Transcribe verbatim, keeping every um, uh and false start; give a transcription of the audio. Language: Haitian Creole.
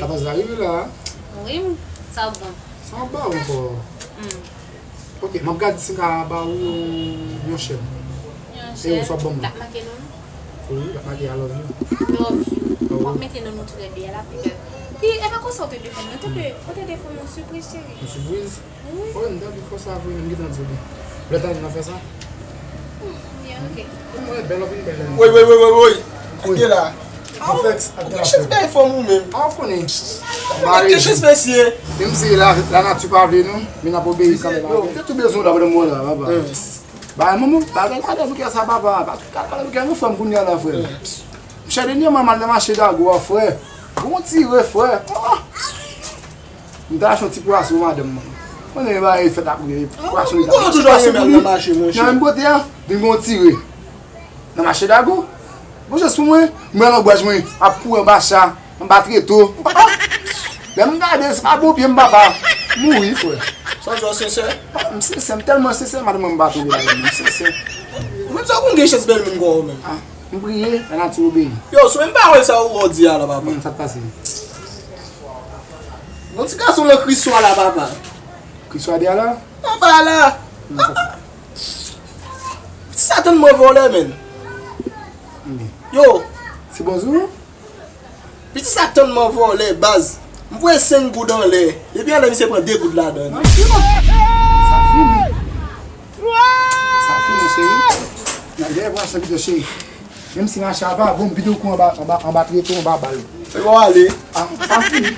Lapans la rive la. Wi, m, sa ap bon. Sa ap ba ou ankò. Hmm. Ok, m ap gade si m ka ba ou yon, yon chèn. Yon chèn? E ou sa ap ban m? L ap make non nou? Wi, l ap make I love you. Love you. Ah, wi. W ap mete non nou tou lè de a la, pi bèl. Pi, e pa konsa w te dwe fè m. Ou te dwe, ou te dwe fè m yon sipriz, cheri. Yon sipriz? Wi. Oh, m ta di fò sa vre, m gentan di w li. Lè tande nan fè sa. Hmm, yeah, ok. Mwen, bèl, anpil bèl. Woy, woy, woy, woy, woy. Wi. Ate la. Konplèks, ate la. Ou gen chans bay fòm ou menm. A, ou konnen. Ou gen chans mesye. Menm si la, lanati pa vle nou, men n ap obeyi kanmenm. Yo, te tou bezwen w la, pandan mwen la, papa. Hmm. Ba, manman, bagay la, de kè sa, papa. Pa tout kal, kal, kal, yon fanm kounye a la, frè. Hmm. Monchè, dènyèman, m al nan mache Dago a, frè. Gon tire, frè. Ah! M ta achte yon ti pwason pou madanm mwen. Konnen bagay fèt ap rive. Pwason li ta. Ou konnen toujou al nan mache, monchè. Nan menm kote a, vin gon tire. Nan mache Dago. Bon chans pou mwen, mwen al nan gwaj mwen, ap kouri anba cha, anba treto. Lè m gade, se pa bon pye m, papa. Mouri, frè. Sa w di a sensè? M sensè, m tèlman sensè, madanm mwen m pa tonbe ladan l, m sensè. Ou menm sa w konn gen chans bèl menm kon ou menm. Ah, m priye, lanati obeyi. Yo, sou menm pawòl sa ou wè w di a la, papa. Hmm, sa k pase? Gon ti gason nan Kriswa la, papa. Kriswa de a la? Anba la. Hmm, sa k pase? Piti sa tann mwen vòlè, menn. Hmm. Yo. Se bonjou? Piti sa tann mwen vòlè, baz. M voye senk goud anlè. Depi anlè, misye pran de goud ladan. Sa fini. Sa fini, cheri. N ap dèyè pran san pito, cheri. Menm si mache a pa bon, m pito kou anba, anba, anba treto, anba bal. Se bon, ale. Ah, sa fini.